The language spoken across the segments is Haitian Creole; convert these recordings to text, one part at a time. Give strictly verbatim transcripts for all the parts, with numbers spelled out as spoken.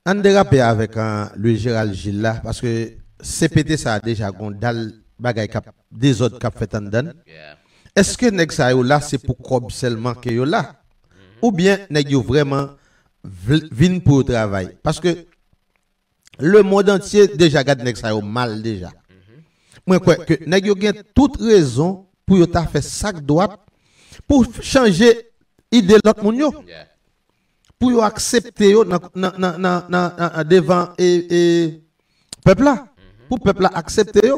Ann derape avèk an Louis Gérald Gilles la, paske C P T sa a deja gon dal bagay k ap dezòd k ap fèt anndan l. Èske nèg sa yo la se pou kòb sèlman ke yo la? Oubyen nèg yo vrèman vin pou yo travay? Paske lemonn antye deja gad nèg sa yo mal deja. Mwen kwè ke nèg yo gen tout rezon pou yo ta fè sa k dwat pou chanje ide lòt moun yo. Pou yo aksepte yo nan, nan, nan, nan, nan, nan, nan devan e, e, pèp la. Pou pèp la aksepte yo.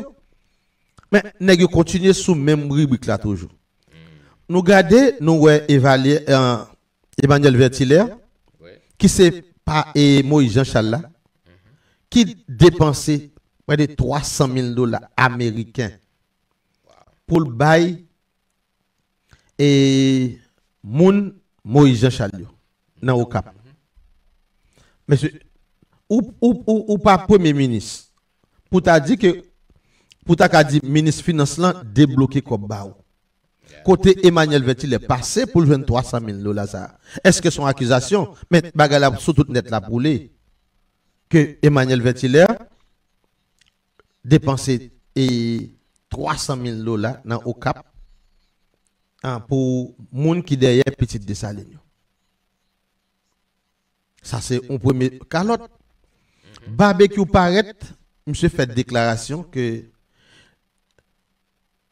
Men nèg yo kontinye sou menm ribrik la toujou. Nou gade, nou wè evalye, eh, Emmanuel Vertilaire, ki se pa e Moïse Jean Charles la, ki depanse prè de twa san mil dola ameriken pou l bay e moun Moïse Jean Charles yo nan Okap. Mesye, ou, ou, ou, ou pa premye minis pou ta di ke, pou ta ka di minis finans lan debloke kòb ba ou. Kote Emmanuel Vertilaire pase pou l jwenn twa san mil dola sa a? Èske se yon akizasyon? Men bagay la sou tout nèt la pou li. Ke Emmanuel Vertilaire depanse e twa san mil dola nan Okap, an, pou moun ki dèyè pitit Desalin yo. Sa se yon premye kalòt. Babekyou parèt, misye fè deklarasyon ke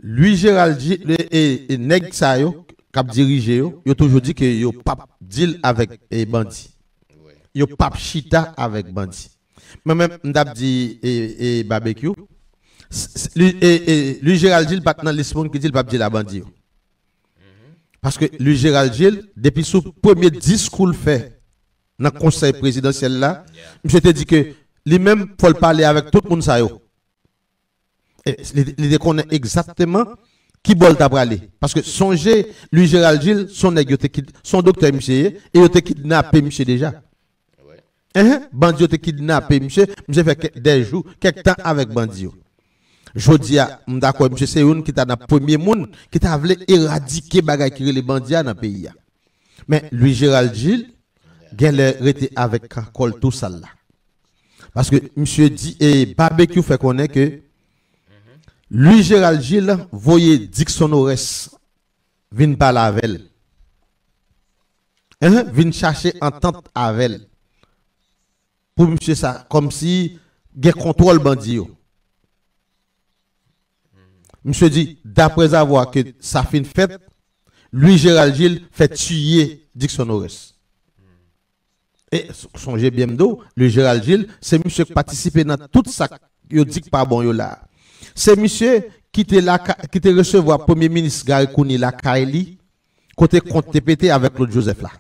Louis Gérald Gilles e, e, e nèg sa yo k ap dirije yo, yo toujou di ke yo p ap deal avèk e bandi. Yo p ap chita avèk bandi. Mwen menm, m t ap di e, e Babekyou, s- s- Louis, e, e, Louis Gérald Gilles pa t nan lis moun ki di l p ap deal a bandi yo. Paske Louis Gérald Gilles, depi sou premye diskou l fè nan konsèy prezidansyèl la, misye te di ke li menm fò l pale avèk tout moun sa yo. E li, li te konnen egzakteman ki bò l ta prale. Paske sonje, Louis Gérald Gilles, se yon nèg yo te kid, se yon doktè misye ye, e yo te kidnape misye deja. Enhen, bandi yo te kidnape misye, misye fè kèk, dè jou, kèk tan avèk bandi yo. Jodi a, m dakò, misye se youn ki ta nan premye moun ki ta vle eradike bagay ki rele bandi a nan peyi a. Men Louis Gérald Gilles genlè rete avèk kòl tou sal la. Paske misye di, e Babekyou fè konnen ke Louis Gérald Gilles voye Dickson Orès vin pale avè l. Enhen, vin chache antant avè l. Pou misye sa, kòmsi gen kontwòl bandi yo. Misye di, daprèzavwa ke sa fin fèt, Louis Gérald Gilles fè tiye Dickson Orès. E s- sonje byen m di w, Louis Gérald Gilles, se misye k patisipe nan tout sa k yo di k pa bon yo la. Se misye ki te laka, ki te resevwa Premye Minis Garry Conille lakay li, kote kont te pete avèk Claude Joseph la.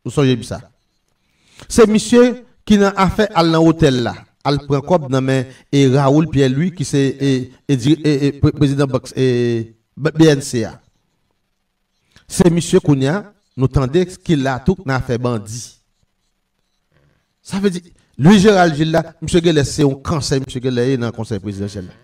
Ou sonje m sa. Se misye ki nan afè al nan otèl la, al pran kòb nan men e Raoul Pierre Louis ki se e, e, di- e, e pre- prezidan bank e, B- B N C a. Se misye kounye a, nou tande ki la tou nan afè bandi. Sa vle di, Louis Gérald Gilles la, misye genlè se yon kansè, misye genlè ye nan konsèy prezidansyèl la.